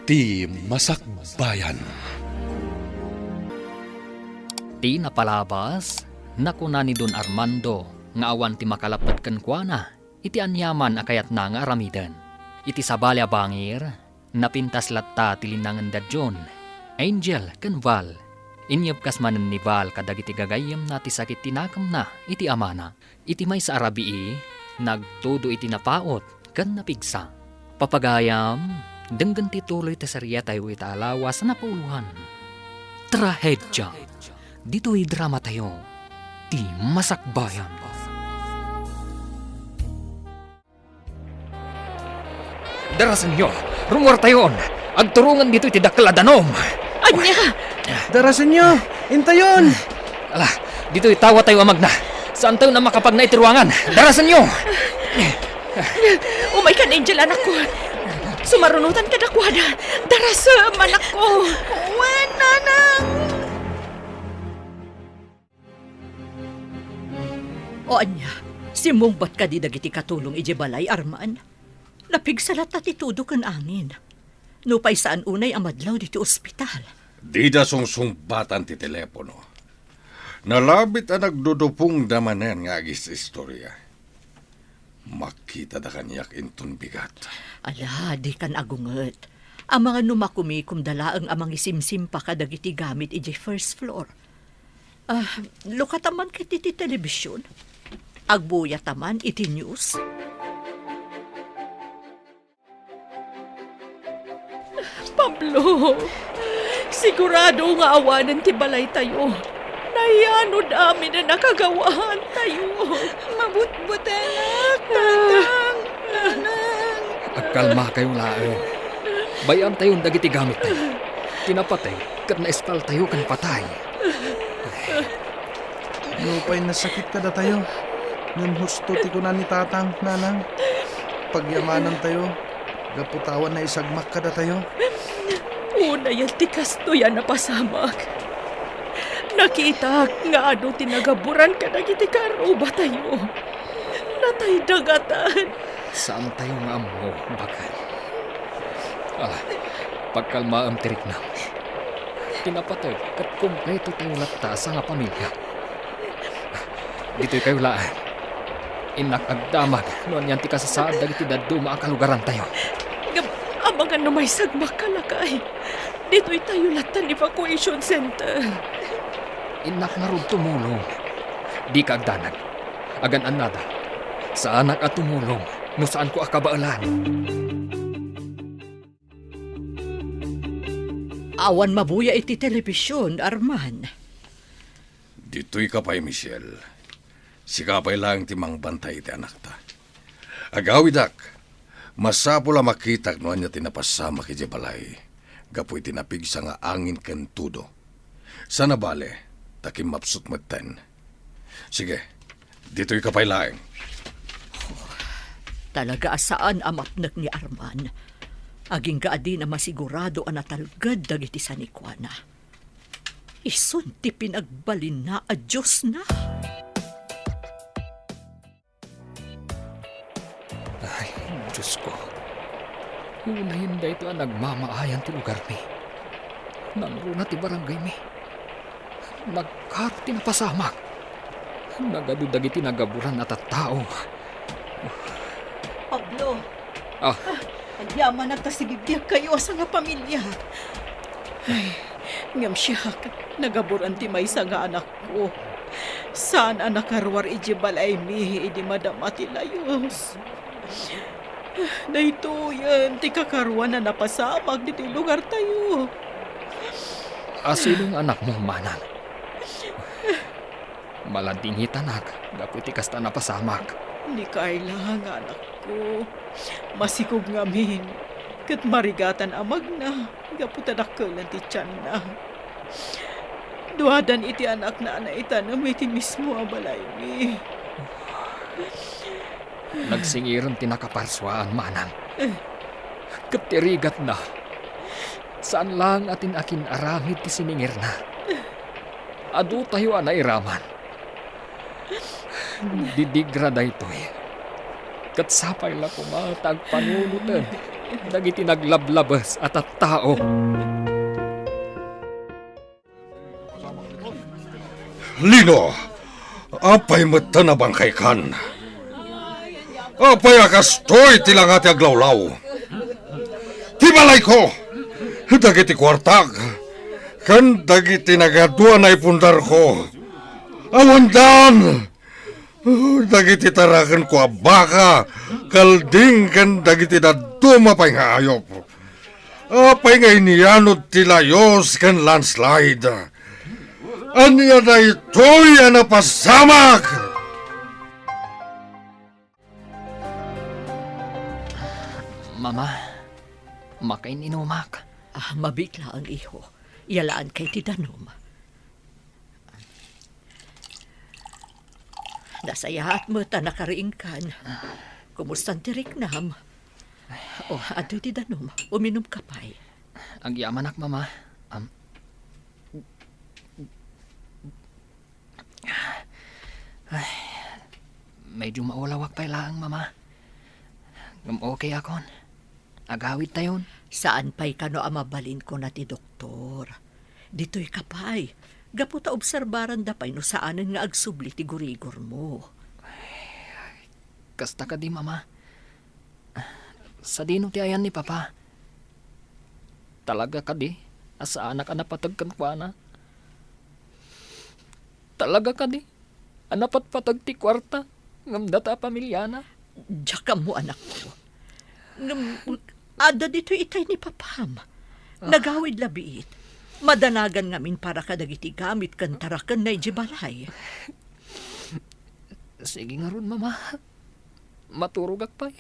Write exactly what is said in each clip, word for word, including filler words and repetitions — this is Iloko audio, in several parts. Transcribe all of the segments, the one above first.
Ti Masakbayan. Ti napalabas, nakuna ni Don Armando nga awan ti makalapped kenkuana iti aniaman a kayatna nga aramiden. Iti sabali a bangir, napintas latta ti linnangen da John, Angel, ken Val. Inyebkas manen ni Val kadagiti gagayyemna ti sakit ti nakemna iti amana. Iti maysa a rabii, nagtudo iti napaut ken napigsa. Papagayam, denggen ti tuloy ti serietayo ita a lawas a napauluan. Trahedia. Ditoy dramatayo, Ti Masakbayan. Darasenyo, rumuartayon. Agturongen ditoy ti dakkel a danum. Ania? Darasenyo, intayon. Ala, ditoy tawatayo a magna. Saantayon a makapagna iti ruangan. Darasenyo. Umaykan, Angel, anakko. Sumarunotan kadakuada. Darasem, anakko. Wen, nanang. O ania, simmungbat kadi dagiti katulong idiay balay, Arman? Napigsa latta ti tudo ken angin. Nupay saan unay a madlaw ditoy ospital. Dida sungsungbatan ti telepono. Nalabit a nagdudupongda manen nga agis-istoria. Makitada kaniak inton bigat. Ala, dikan agunget. Amangan no makumikomda laeng a mangisimsimpa kadagiti gamit idiay first floor. Ah, lukata man ket iti telebision? Agbuyata man iti news? Pablo, sigurado nga awanen ti balaytayo. Nayanod amin a nakagawaantayo. Mabutbutenak, tatang, nanang. Agkalmakayo laeng. Bay-amtayon dagiti gamittayo. Ti napateg ket naistaltayo ken patay. Nupay nasakit kadatayo, ngem husto ti kuna ni Tatang, Nanang. Pagyamanantayo, gapu ta awan naisagmak kadatayo. Unayen ti kastoy a napasamak. Nakitak nga adu ti nagaburan kadagiti karrubatayo. Natay dagatan. Saantayo nga ammo, baket. Ala, pagkalmaem ti riknam. Ti napateg ket kumpletotayo latta a sangapamilia. Ditoykayo laeng. Innak agdamag no anian ti kasasaad dagiti dadduma a kalugarantayo. Ngem amangan no maisagmakka, lakay. Ditoytayo latta nga evacuation center. Innak ngarud tumulong. Dika agdanag. Agan-annada. Saanak a tumulong no saanko a kabaelan. Awan mabuya iti telebision, Arman. Ditoyka pay, Michelle. Sika pay laeng ti mangbantay iti anakta. Agawidak, masapul a makitak no ania ti napasamak idiay balay gapu iti napigsa nga angin ken tudo. Saan a bale, ta kimmapsut metten. Sige, ditoyka pay laeng. Talaga a saan a mapnek ni Arman. Agingga a dina masigurado a natalged dagiti sanikuana. Isun ti pinagbalinna a diosna. Ay, Diosko. Unayen daytoy a nagmamaayan ti lugarmi. Nangruna ti barangaymi. Nagkar ti napasamak. Nagadu dagiti nagaburan a tattao. Pablo. Ah. Agyamanak ta sigibbiagkayo a sangapamilia. Ay, ngem siak, nagaburan ti maysa nga anakko. Saan a nakaruar idiay balaymi idi madama ti layus. Daytoyen ti kakaruan a napasamak ditoy lugartayo. A, sino nga anakmo, manang? Maladingitanak gapu iti kasta a napasamak. Ni Carla nga anakko, masikog ngamin, ket marigatan a magna gapu ta dakkelen ti tianna. Duadan iti anakna a naitanem iti mismo a balaymi. Nagsingiren ti nakaparsuaan, manang. Ket ti rigatna, saan laeng a ti nakin-aramid ti siningirna. Adutayo a nairaman. Didigra daytoy. Ket sapay la koma ta agpanunoten dagiti naglablabes a tattao. Lino, apay met ta nabangkaykan? Apay a kastoy ti langa ti aglawlaw? Ti balayko, dagiti kuartak, ken dagiti nagadu a naipundarko, awandan. Oh, dagiti tarakenko a baka, kalding, ken dagiti dadduma pay nga ayup. Apay nga inianod ti layus ken landslide? Ania daytoy a napasamak? Mama, makain-inumak. Ah, mabiit laeng, iho. Iyalaankay ti danum. Nasayaat met a nakariingkan. Kumustan ti riknam? O, adtoy ti danum. Uminumka pay. Agyamanak, Mama. Am, ay, medyo maulawak pay laeng, Mama. Ngem okay akon. Agawidtayon. Saan pay kano a mabalin, kuna ti doktor. Ditoy ka pay. Gapu ta obserbaranda pay no saanen nga agsubli ti gurigormo. Kasta kadi, Mama. Sadino ti ayan ni Papa? Talaga kadi a saanak a napateg kenkuana? Talaga kadi a napatpateg ti kuarta ngem data a pamiliana? Diak ammo, anakko. Ngem adda ditoy itay ni Papam. Ah. Nagawid la biit. Madanagan ngamin para kadagiti gamit ken tarakenna idiay balay. Sige ngarud, Mama. Maturogak pay.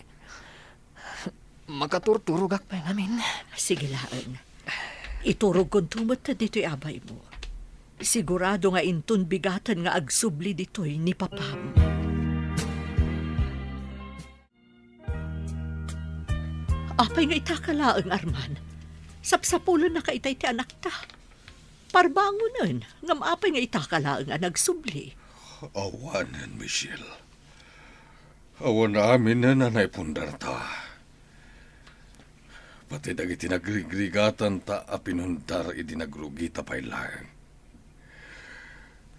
Makaturturogak pay ngamin. Sige laeng. Iturogkonto met ditoy abaymo. Sigurado nga inton bigaten nga agsubli ditoy ni Papam. Apay nga itaka laeng, Arman? Sapsapulennaka itay ti anakta. Parbangonen, ngem apay nga itaka laeng a nagsubli? Awanen, Michelle. Awan aminen a naipundarta. Pati dagiti nagrigrigatanta a pinundar idi nagrugita pay laeng.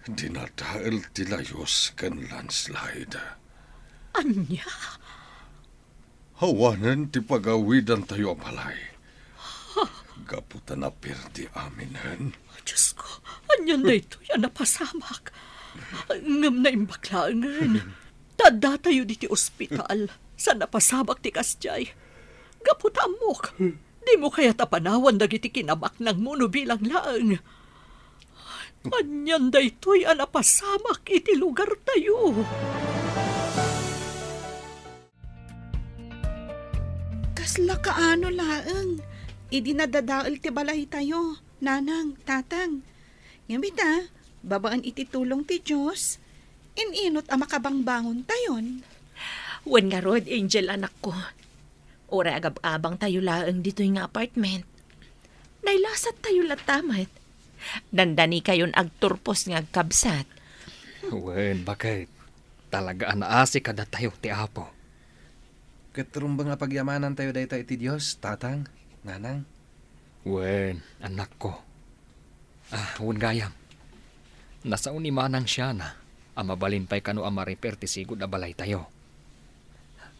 Dinadael ti layus ken landslide. Ania? Awanen ti pagawidantayo a balay. Gapu ta naperdi aminen. Diosko, anian daytoy a napasamak? Ngem naimbag laengen. Ta addatayo ditoy ospital sa napasamak ti kasdiay. Gapu ta ammok, dimo kayat a panawan dagiti kinabaknangmo no bilang laeng. Anian daytoy a napasamak iti lugartayo? Kasla kaano laeng idi nadadael ti balaytayo, nanang, tatang. Ngem ita, babaen iti tulong ti Dios, in-inut a makabangbangontayon. Wen ngarud, Angel, anakko. Uray agab-abangtayo laeng ditoy nga apartment, nailasattayo latta met. Dandanikayon agturpos nga agkabsat. Wen, baket. Talaga a naasi kadatayo ti Apo. Ket rumbeng a pagyamanantayo dayta iti Dios, tatang, nanang. Wen, anakko. Ah, wen gayam. Nasao ni Manang Siana a mabalin pay kano a ma-repair ti sigud a balaytayo.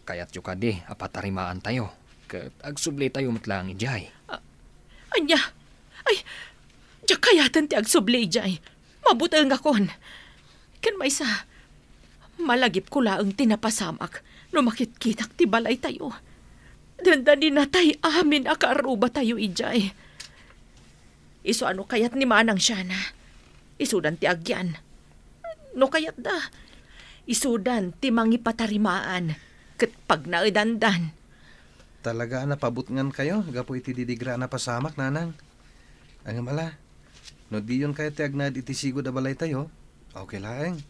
Kayatyo kadi a patarimaantayo ket agsublitayo met laeng idiay. A-, ania? Ay, diak kayaten ti agsubli idiay. Mabutengakon. Ken maysa, malagipko laeng ti napasamak no makitkitak ti balaytayo. Dandaninatay amin a kaarrubatayo idiay. Isu a no kayat ni Manang Siana, isudan ti agyan. No kayatda, isudan ti mangipatarimaan ket pagnaedandan. Talaga a napabutngankayo gapu iti didigra a napasamak, nanang. Ngem ala, no diyon kayat ti agnaed iti sigud a balaytayo, okay laeng.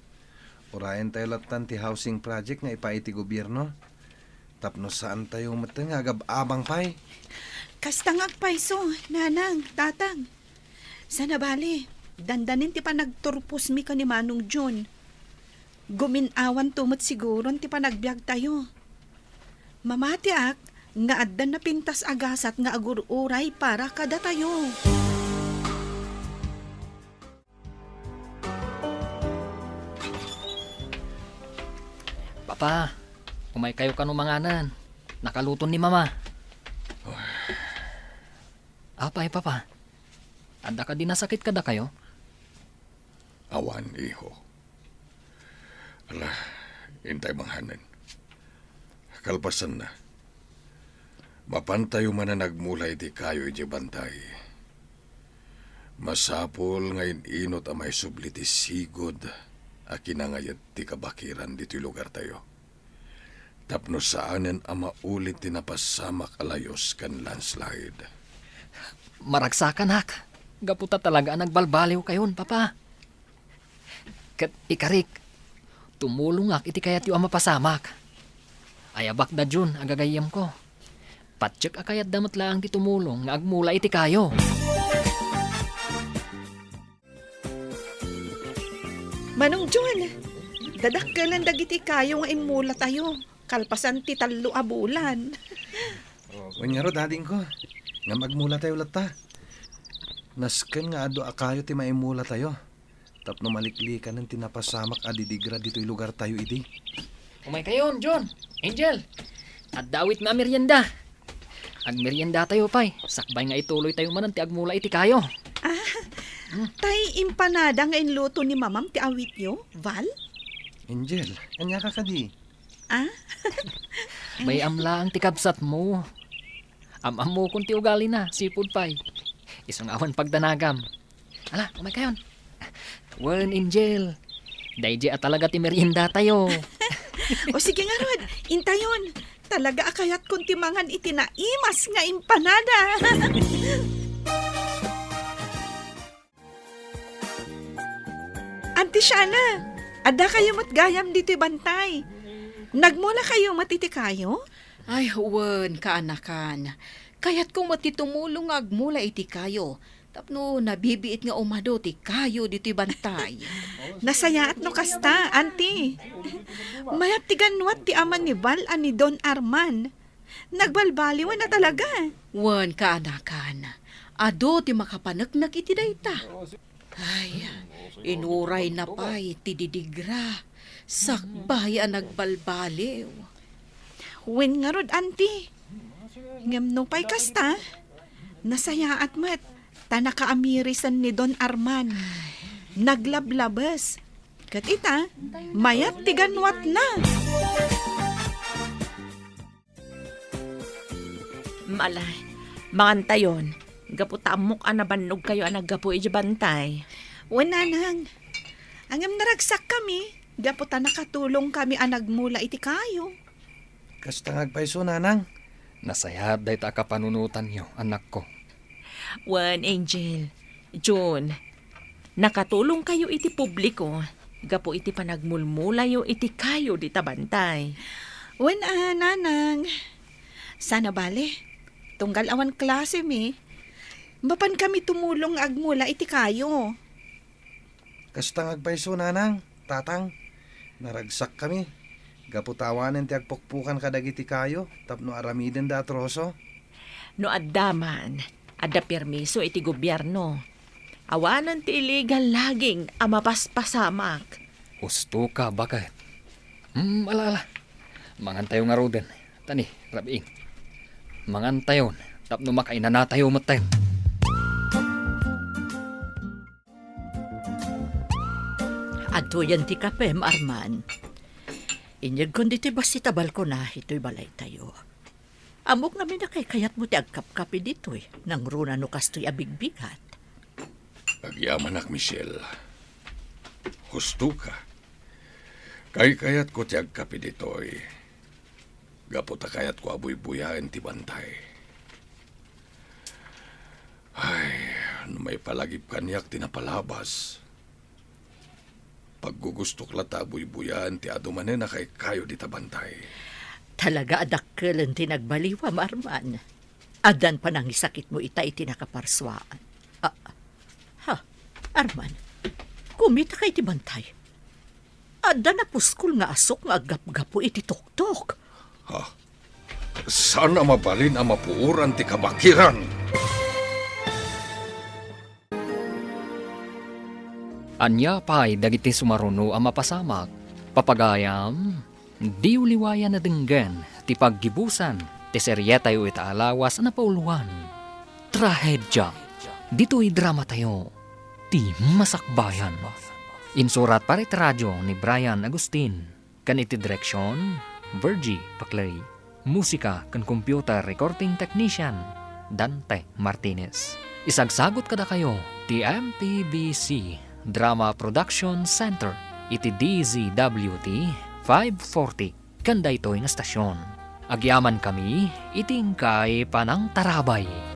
Urayentayo lattan ti housing project nga ipaay ti gobierno. Tapno saantayo met nga agab-abang pay. Kasta nga agpayso, nanang, tatang. Sana bali, dandanin ti panagturposmi ken ni Manong John. Gumin-awanto met siguron ti panagbiagtayo. Mamatiak, nga adda napintas a gasat nga agur-uray para kadatayo. Papa, umaykayo kano manganen. Nakaluton ni Mama. Apay, Papa? Adda kadi nasakit kadakayo? Awan, iho. Ala, intay manganen. Kalpasanna, mapantayo manen agmula iti kayo idiay bantay. Masapul nga in-inut a maisubli ti sigud a kinangayet ti kabakiran ditoy lugartayo, tapno saanen a maulit ti napasamak a layus ken landslide. Maragsakanak, gapu ta talaga a nagbalbaliwkayon, Papa. Ket ikarik, tumulongak iti kayatyo a mapasamak. Ayabak da Jun a gagayyemko. Patiek a kayatda met laeng ti tumulong nga agmula iti kayo. Manong Jun, dadakkelan dagiti kayo nga immulatayo kalpasan ti tallo a bulan. Wen ngarud, adingko, ngem agmulatayo latta. Nasken nga adu a kayo ti maimmulatayo tapno maliklikanen ti napasamak a didigra ditoy lugartayo idi. Umaykayon, Jun, Angel. Adda awitmi a merienda. Agmeriendatayo pay, sakbay nga ituloytayo manen ti agmula iti kayo. Ah, tay impanada nga inluto ni Mamam ti awityo, Val? Angel, ania ka kadi? Ah? Bay-am laeng ti kabsatmo. Am-ammokon ti ugalina, sipud pay. Isu nga awan pagdanagam. Ala, umaykayon. Wen, Angel. Daydi a talaga ti meriendatayo. O sige ngarud, intayon. Talaga a kayatkon ti mangan iti naimas nga impanada. Anti Shana, adda kayo met gayam ditoy bantay. Nagmula kayo met iti kayo? Ay, wen, kaanakan. Kayatko met ti tumulong nga agmula iti kayo, tapno nabibiit nga umadu ti kayo ditoy bantay. Nasayaat no kasta, Anti. Mayat ti ganwat ti ama ni Val a ni Don Arman. Nagbalbaliwen a talaga. Wen, kaanakan, adu ti makapaneknek iti dayta. Ay, inurayna pay ti didigra. Sakbay a nagbalbaliw. Wen ngarud, Anti. Ngem no pay kasta, nasayaat met, ta nakaamirisan ni Don Arman. Naglablabes. Ket ita, mayat ti ganwatna. Mala, mangantayon, gapu ta ammok a nabannogkayo a naggapu iti bantay. Wen, nanang. Ngem naragsakkami, gapu ta nakatulongkami a nagmula iti kayo. Kasta nga agpayso, nanang. Nasayaat dayta a kapanunotanyo, anakko. Wen, Angel, Jun, nakatulongkayo iti publiko gapu iti panagmulmulayo iti kayo dita bantay. Wen a, nanang. Sana bale, tunggal awan klasemi, mapankami tumulong nga agmula iti kayo. Kasta nga agpayso, nanang, tatang, naragsakkami. Gapu ta awanen ti agpukpukan kadagiti kayo tapno aramidenda a troso. No adda man, adda permiso iti gobierno. Awanen ti illegal logging a mapaspasamak. Husto ka, baket. Hmm, ala, ala. Mangantayo ngaruden. Tani, Rabing. Mangantayon, tapno makainanatayo metten. Adtoyen ti kapem, Arman. Inyegkon ditoy bassit a balkona, itoy balaytayo. Ammok ngamin a kaykayatmo ti agkapkapi ditoy, nangruna no kastoy a bigbigat. Agyamanak, Michelle. Husto ka. Kaykayatko ti agkapi ditoy. Gapu ta kayatko a buybuyaen ti bantay. Ay, no maipalagip kaniak ti napalabas, paggugustok latta a buybuyaen ti adu manen a kaykayo dita bantay. Talaga a dakkelen ti nagbaliwam, Arman. Addan panangisakitmo ita iti nakaparsuaan. Ah, ha, Arman, kumitaka iti bantay. Adda napuskol nga asok nga aggapgapu iti toktok. Ha? Saan a mabalin a mapuoran ti kabakiran. Ania pay dagiti sumaruno a mapasamak? Papagayam, diyo liwayan a denggen ti paggibusan ti serietayo ita a lawas a napauluan, Trahedia. Ditoy dramatayo, ti Masakbayan. Insurat para iti radio ni Brian Agustin. Ken iti direksion, Virgie Paclay. Musika ken computer recording technician, Dante Martinez. Isagsagut kadakayo ti M P B C Drama Production Center iti D Z W T five forty ken daytoy nga stasyon. Agyamankami iti inkay panangtarabay.